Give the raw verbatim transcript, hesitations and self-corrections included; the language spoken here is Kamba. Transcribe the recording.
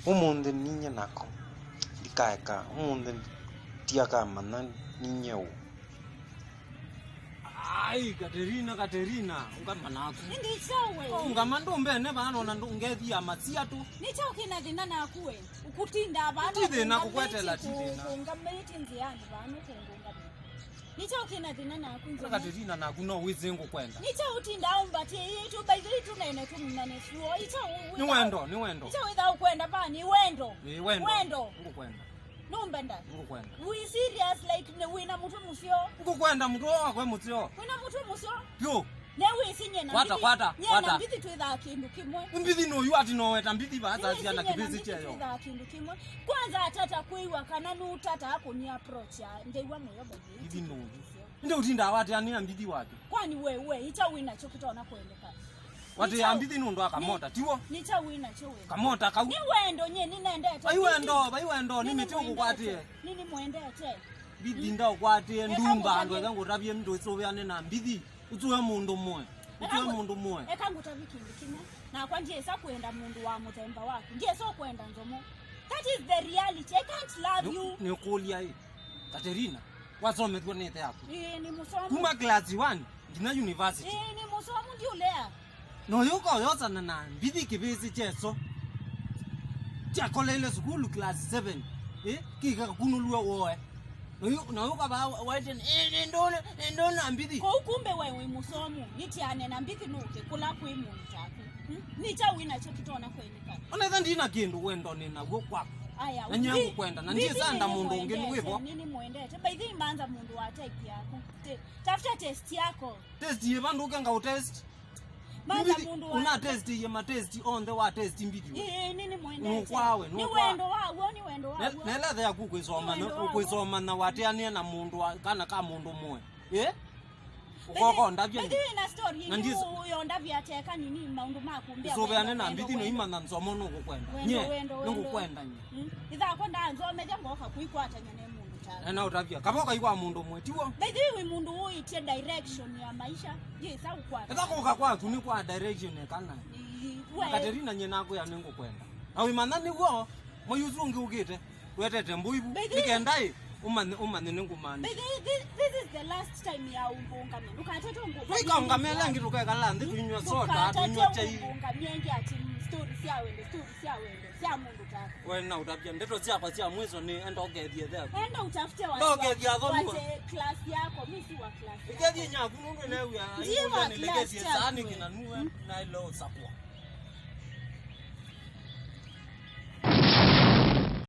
Ũmũnthĩ ninyie nako ndikaeka, ũmũnthĩ ti akamanya ninyie ũ. Ai, Katerina, Katerina, ũngama naku. Ĩndĩ kyaũ we? Ũngama ndũmbene vano na ndũngethia masia tu. Nĩ kyaũ kĩna thĩna naku we? Ũkũtinda vano. Ti thĩna kũkwetela, ti thĩna. Kũngamĩti nzĩanĩ vano kũngamĩti. Nĩ kyaũ kĩna thĩna naku nzĩna? Katerina, naku no wĩsĩ ngũkwenda. Nĩ kyaũ ũtinda ũmbatĩĩtwe, by the way, tũnene tũminane suo. Nĩ kyaũ wĩtha-, nĩ wendo, nĩ wendo. Nĩ kyaũ wĩtha ũkwenda vani? Wendo. Ĩĩ, wendo. Wendo. Ngũkwenda. Nũmbenda? Ngũkwenda. Wĩ serious, like, nĩ wĩna mũtwe mũseo? Ngũkwenda mũtwe wakwa mũseo. Wĩna mũtwe mũseo? Vyũ. Ne wĩsĩ nyie na kwata, mbithi, kwata, nyie na kwata. Mbithi twĩthaa kĩndũ kĩmwe. Mbithi nũyu ati noweta mbithi vaa. Nĩ wĩsĩ sasi ana nyie na kĩvĩsĩ mbithi kyeyo. Twĩthaa kĩndũ kĩmwe. Kwanza atata kwĩw'a kana nũtataa kũni approach ya ndewa mũyo by the way. Mbithi nũyu. Ndio ũtindaa watĩanĩa mbithi wake. Kwani we, we, ĩ kyaũ wĩnakyo kĩtonya kwendeka? Watĩĩa mbithi nũndũ wa kamota, tiw'o? Nĩ kyaũ wĩnakyo we? Kamota kau. Nĩ wendo nyie, nĩnendete. Vai wendo, vai wendo, nĩ mĩtĩ ũkũkwatĩe. Nĩnĩmwendete. Mbithi ndaũkwatĩe, ndumba andũ eka ngũtavye ndũsũvĩane na mbithi. Ũtue mũndũ mwe. Ũtue mũndũ mwe. Eka ngũtavye kĩndũ kĩmwe. Nakwa ndyĩsa kwenda mũndũ wa mũthemba waku. Ndyĩsa ũkwenda nzomo. That is the reality. I can't love you. Nĩ, nĩkũlya ĩ, Katerina, wasomethw'a nĩ ĩthe yaku? Ĩĩ, nĩ mũsomu. Kuma class one nginya university. Ĩĩ, nĩ mũsomu, ndiũlea. Na ũyũka ũyosana na mbithi kĩvĩsĩ kyeso kyakoleile sukulu class seven, ĩ, kĩkakunũlw'a woe. Na ũyũ, na ũyũka vaa waĩtye, "Ĩ, nĩndona, nĩndona mbithi." Kũu kumbe we wĩ mũsomu, nĩtiane na mbithi nũke kũla kwĩ mũndũ taku. Hmm? Nĩ kyaũ wĩnakyo kĩtonya kwendeka? Ona ĩtha ndina kĩndũ wendo nĩ naw'o kwaku. Aya, na nyie ngũkwenda, na ndyĩsanda mũndũ ũngĩ nĩwĩvo. Nĩnĩmwendete. By the way, manza mũndũ wa type yaku. Te-, tafuta test yako. Test yĩva ndũke ngaũ test? Manza mũndũ wa una test ye ma test onthe wa test mbithi. Ĩĩ, nĩnĩmwendete. Nũkwawe, nĩ nũkwa-, wendo waw'o, nĩ wendo waw'o. Nela the yaku kwĩsoma, nĩ wendo waw'o. Kwĩsoma na watĩanĩa na mũndũ wa, kana ka mũndũ mwe. Ĩ? Ũkoko ndavya. By the way, na story na ndis- yo ndavya teka nini maũndũ ma kũmbĩa. Ũsũvĩane na mbithi no imanya nzomo nũkũkwenda. Wendo, nye, wendo, wendo. Nũkũkwenda nye. Mm. Ĩthakwa ndanzomethya ngoka kwĩkwatanya ne mũndũ ta. Na ũtavya. Kavoka ikwa mũndũ mwe, tiw'o? By the way, wĩ mũndũ ũĩtye direction ya maisha. Yesa ũkwata. Ĩtha kũka kwaku nĩ kwa direction ekana. Ĩĩ, we. Katerina nye nakwĩa nĩngũkwenda. Na wĩmanya nĩw'o, mwei ũsu ũngĩ ũkĩte. Wetete mbũivu. By the way, nĩkenda ĩ, ũmanye, ũmanye nĩngũmaanisha. By the way, this, this is the last time ya ũmbũngame. Ndũkatete ũmbũngame. Tũikaũngame ĩla ĩngĩ tũkekala nthĩ tũinywa soda, tũinywa chai. Ndũkatete ũmbũngamie ĩngĩ ati story sya wendo, story sya wendo, sya mũndũ taku. We na ũtavya ndeto syakwa sya mwiso nĩ enda ũkethie theaku. Enda utafute watu wa, ndokethia athoni wa, wate class yako, mi si wa class yako. Ĩkethie nyaku nũndũ newia. Ndiye wa class yako. Saa nĩ kĩna nuwe na ilo sakwa.